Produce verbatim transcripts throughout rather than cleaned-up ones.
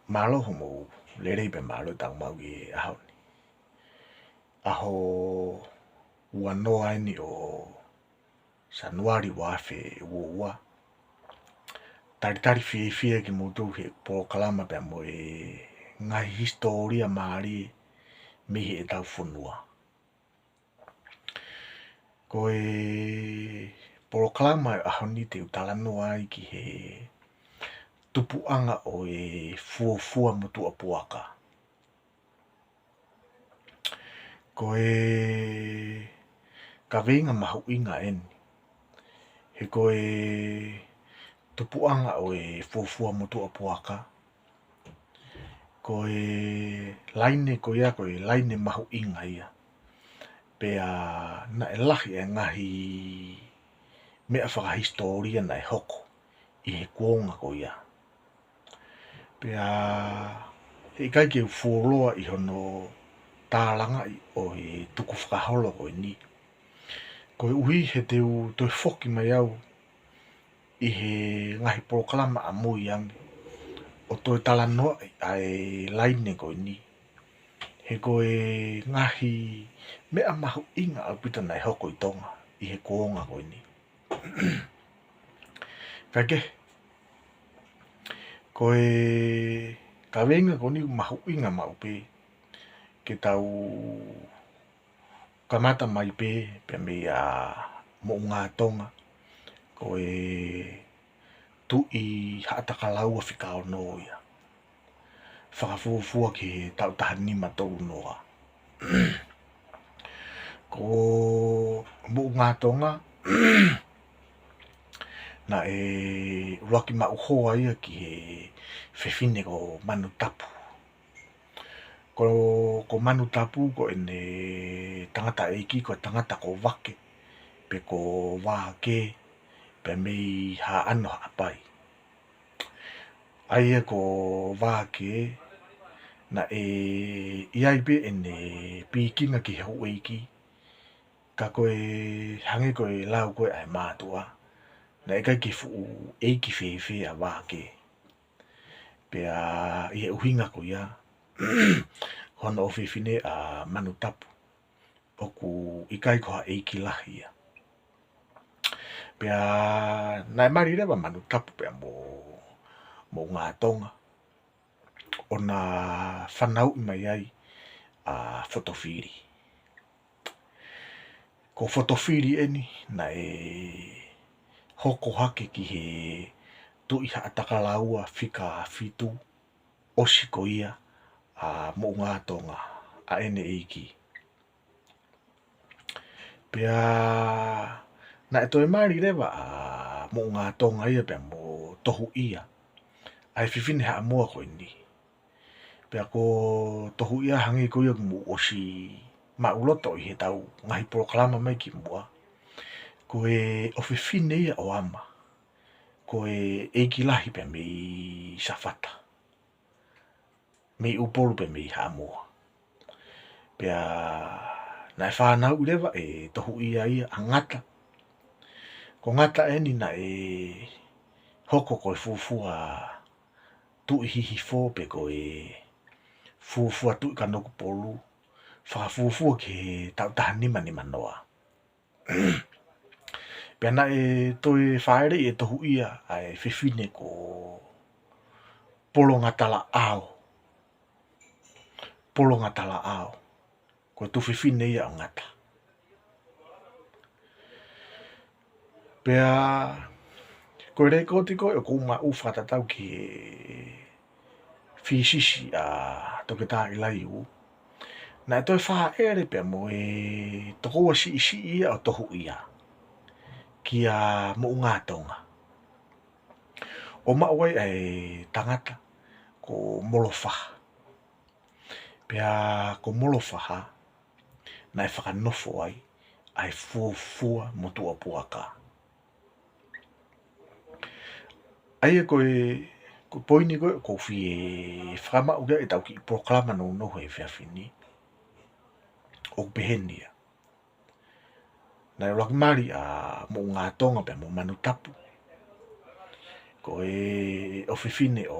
Mālō hoʻomou lelei pea mālō e tau maʻu ki he ʻaho ni. ʻAho ua noa eni ʻo Sānuali ua afe ua ua. Talitali fiefia kimoutolu he polokalama pea mo e ngaahi hisitōlia mālie mei heʻetau fonua. Ko e polokalama ʻo e ʻaho ni te u talanoa ai ki he tupuʻanga ʻo e fuofua motuʻa puaka. Ko e kaveinga mahuʻinga eni. He ko e tupuʻanga ʻo e fuofua motuʻa puaka, ko e laine ko ia, ko e laine mahuʻinga ia. Pea naʻe lahi e ngaahi meʻa fakahisitōlia naʻe hoko ʻi he kuonga ko ia. Pea heʻikai ke u fuoloa ʻi hono tālangaʻi ʻo e tukufakaholo ko eni. Koeʻuhi he te u toe foki mai au ʻi he ngaahi polokalama ʻamui ange ʻo toe talanoaʻi ʻa e laine ko eni. He ko e ngaahi meʻa mahuʻinga ʻaupito naʻe hoko ʻi Tonga ʻi he kuonga ko eni. Kae kehe, ko e kaveinga ko eni mahuʻinga maʻu pē ke tau kamata mai pē, pea mei a Moʻungātonga, ko e Tuʻi Haʻatakalaua fika ono ia. Fakafuofua ki he taʻu taha nima tolu noa. Ko Moʻungātonga, naʻe ʻuluaki maʻu hoa ia ki he fefine ko Manutapu. Ko, ko Manutapu ko ʻene tangataʻeiki ko e tangata ko Vake, pe ko Vākē, pea mei Haʻano Haʻapai. ʻA ia ko Vākē, naʻe ʻi ai pē ʻene pīkinga ki he houʻeiki, ka ko e hangē ko e lau ko ē ʻa e mātuʻa, naʻe ʻikai ke fuʻu ʻeiki fēfē ʻa Vākē. Pea ʻi he ʻuhinga ko ia, hono ʻofefine ʻa Manutapu, ʻoku ʻikai ko ha ʻeiki lahi ia. Pea naʻe mali leva Manutapu pea mo, Moʻungātonga, ʻo na fanauʻi mai ai ʻa Fotofili. Ko Fotofili eni naʻe hoko hake ki he Tuʻi Haʻatakalaua fika fitu, ʻosi ko ia ʻa Moʻungātonga ʻa ʻene ʻeiki. Pea naʻe toe mali leva ʻa Moʻungātonga ia pea mo Tohuʻia, ʻa e fefine Haʻamoa ko eni. Pea ko Tohuʻia, hangē ko ia kuo mou ʻosi maʻuloto ʻi heʻetau ngaahi polokalama mai kimuʻa, ko e ʻofefine ia ʻo ʻAma, ko e ʻeiki lahi pea mei Safata, mei ʻUpolu pea mei Haʻamoa. Pea naʻe fanauʻi leva ʻe Tohuʻia ia ʻa Ngata. Ko Ngata eni naʻe hoko ko e fuofua Tuʻi Hihifo pe ko e fuofua Tuʻi Kanokupolu, fakafuofua ki he taʻu taha nima nima noa. Pea naʻe toe fāʻeleʻi ʻe Tohuʻia ʻa e fefine ko Polongatalaʻao. Polongatalaʻao. Ko e tuofefine ia ʻo Ngata. Pea ko e lēkooti ko ē ʻoku ou maʻu fakatatau ki he fisisi ʻa Toketā ʻIlaiū, naʻe toe fāʻele pea mo e tokoua siʻisiʻi ia ʻo Tohuʻia kia Moʻungātonga, ʻo maʻu ai ʻa e tangata ko Molofaha. Pea ko Molofaha naʻe fakanofo ai ʻa e fuofua motuʻa puaka. ʻA ia ko e, ko e poini ko ē ʻoku ou fie fakamaʻu ki ai ʻetau kiʻi polokalama nounou he efiafi ni, ʻoku peheni ia. Naʻe ʻuluaki mali ʻa Moʻungātonga pea mo Manutapu, ko e ʻofefine ʻo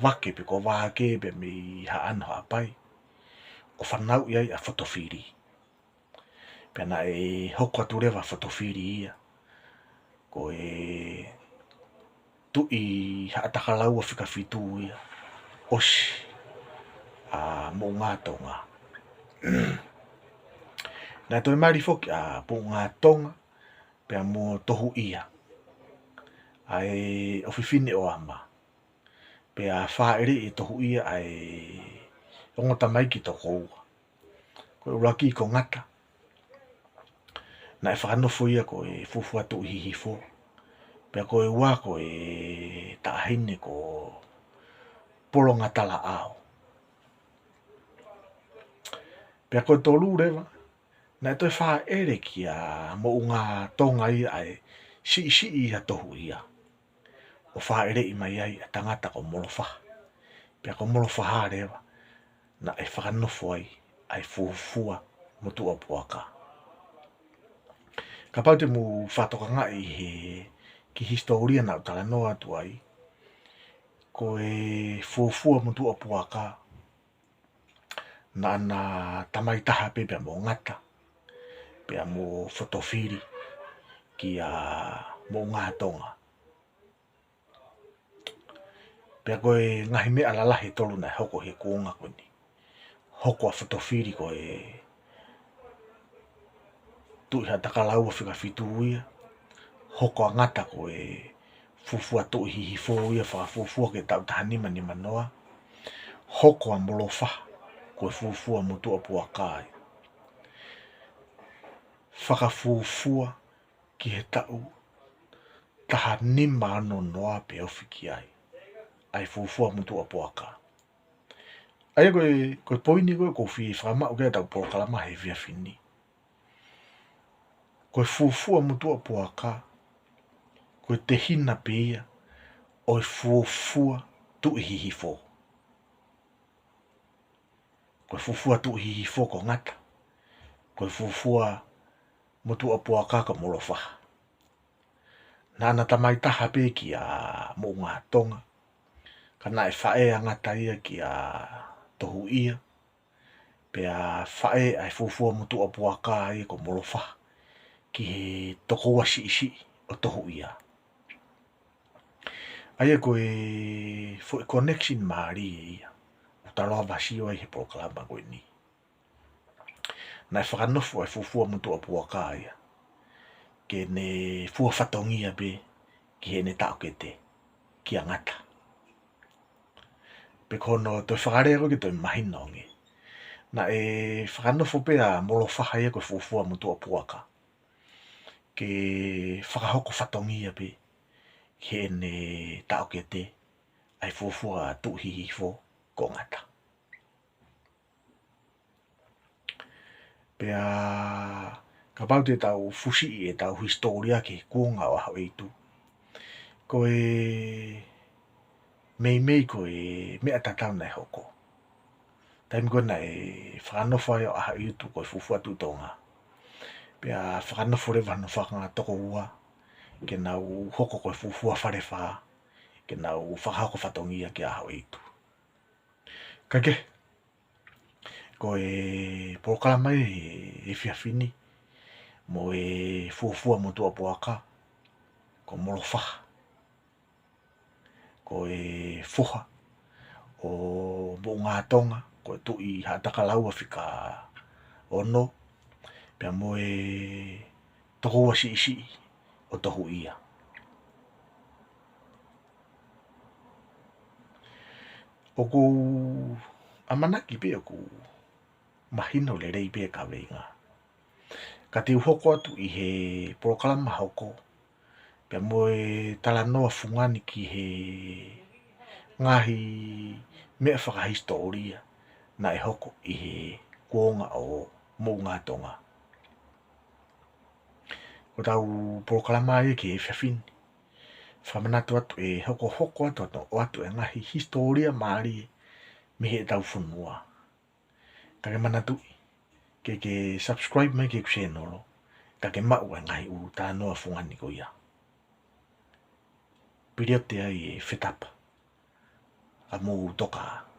Vake pe ko Vake pea mei Haʻano Haʻapai, ʻo fanauʻi ai ʻa Fotofili. Pea naʻe hoko atu leva ʻa Fotofili ia ko e Tuʻi Haʻatakalaua fika fitu ia, ʻosi ʻa Moʻungātonga. Naʻe toe mali foki ʻa Moʻungātonga pea mo Tohuʻia, ʻa e ʻofefine ʻo Ama. Pea fāʻeleʻi ʻe Tohuʻia ʻa e ongo tamaiki ʻe toko ua. Ko e ʻuluaki ko Ngata, naʻe fakanofo ia ko e fuofua Tuʻi Hihifo. Pea ko e ua ko e taʻahine ko Polongatalaʻao. Pea ko e tolu leva, naʻe toe fāʻele kia Moʻungātonga ia ʻa e siʻisiʻi ʻa Tohuʻia, ʻo fāʻeleʻi mai ai ʻa e tangata ko Molofaha. Pea ko Molofaha leva naʻe fakanofo ai ʻa e fuofua motuʻa puaka. Kapau te mou fakatokangaʻi he kiʻi hisitōlia naʻa ku talanoa atu ai, ko e fuofua motuʻa puaka, naʻa na tamai taha pē pea mo Ngata, pea mo Fotofili kia Moʻungātonga. Pea ko e ngaahi meʻa lalahi ʻe tolu naʻe hoko he kuonga ko eni. Hoko ʻa Fotofili ko e Tuʻi Haʻatakalaua fika fitu ia. Hoko ʻa Ngata ko e fuofua Tuʻi Hihifo ia fakafuofua ki he taʻu taha nima nima noa. Hoko ʻa Molofaha ko e fuofua motuʻa puaka ia fakafuofua ki he taʻu taha nima ono noa pea ofi ki ai, ʻa e fuofua motuʻa puaka. ʻA ia ko e, ko e poini ko ē ʻoku ou fie fakamaʻu ki ai ʻetau polokalama he efiafi ni. Ko e fuofua motuʻa puaka, ko e tehina pē ia ʻo e fuofua Tuʻi Hihifo. Ko e fuofua Tuʻi Hihifo ko Ngata. Ko e fuofua motuʻa puaka ko Molofaha. Naʻa na tamai taha pē kia Moʻungātonga, ka naʻe faʻē ʻa Ngata ia kia Tohuʻia, pea faʻē ʻa e fuofua motuʻa puaka ia ko Molofaha ki he tokoua siʻisiʻi ʻo Tohuʻia. ʻA ia ko e foʻi connection mālie ia ʻoku tau lava ʻo sio ai he polokalama ko eni. Naʻe fakanofo ʻa e fuofua motuʻa puaka ia ke ne fua fatongia pē ki heʻene taʻokete, kia Ngata. Pea ko hono toe fakalea ko ē ke toe mahino ange, naʻe fakanofo pē ʻa Molofaha ia ko e fuofua motuʻa puaka ke fakahoko fatongia pē ki heʻene taʻokete, ʻa e fuofua Tuʻi Hihifo ko Ngata. Pea kapau te tau fusiʻi ʻetau hisitōlia ki he kuonga ʻo ʻAhoʻeitu, ko e meimei ko e meʻa tatau naʻe hoko. Taimi ko ē naʻe fakanofo ai ʻa ʻAhoʻeitu ko e fuofua Tuʻi Tonga, pea fakanofo leva hono fanga tokoua ke nau hoko ko e fuofua Falefā, ke nau fakahoko fatongia kia ʻAhoʻeitu. Kae kehe, ko e polokalama ʻi he efiafi ni, mo e fuofua motuʻa puaka ko Molofaha, ko e foha ʻo Moʻungātonga, ko e Tuʻi Haʻatakalaua fika ono, pea mo e tokoua siʻisiʻi ʻo Tohuʻia. ʻOku ou ʻamanaki pē ʻoku mahino lelei pē e kaveinga. Ka te u hoko atu ʻi he polokalama hoko, pea mo e talanoa fungani ki he ngaahi meʻa fakahisitōlia naʻe hoko ʻi he kuonga ʻo Moʻungātonga. Ko ʻetau polokalama ia ki he efiafi ni, fakamanatu atu ʻe hokohoko atu ʻa e ʻoatu e ngaahi hisitōlia mālie mei heʻetau fonua. Ka ke manatuʻi, ke ke subscribe mai ki heʻeku sēnolo, ka ke maʻu e ngaahi ʻū talanoa fungani ko ia. Piliote ai e fetapa. ʻa mou toka.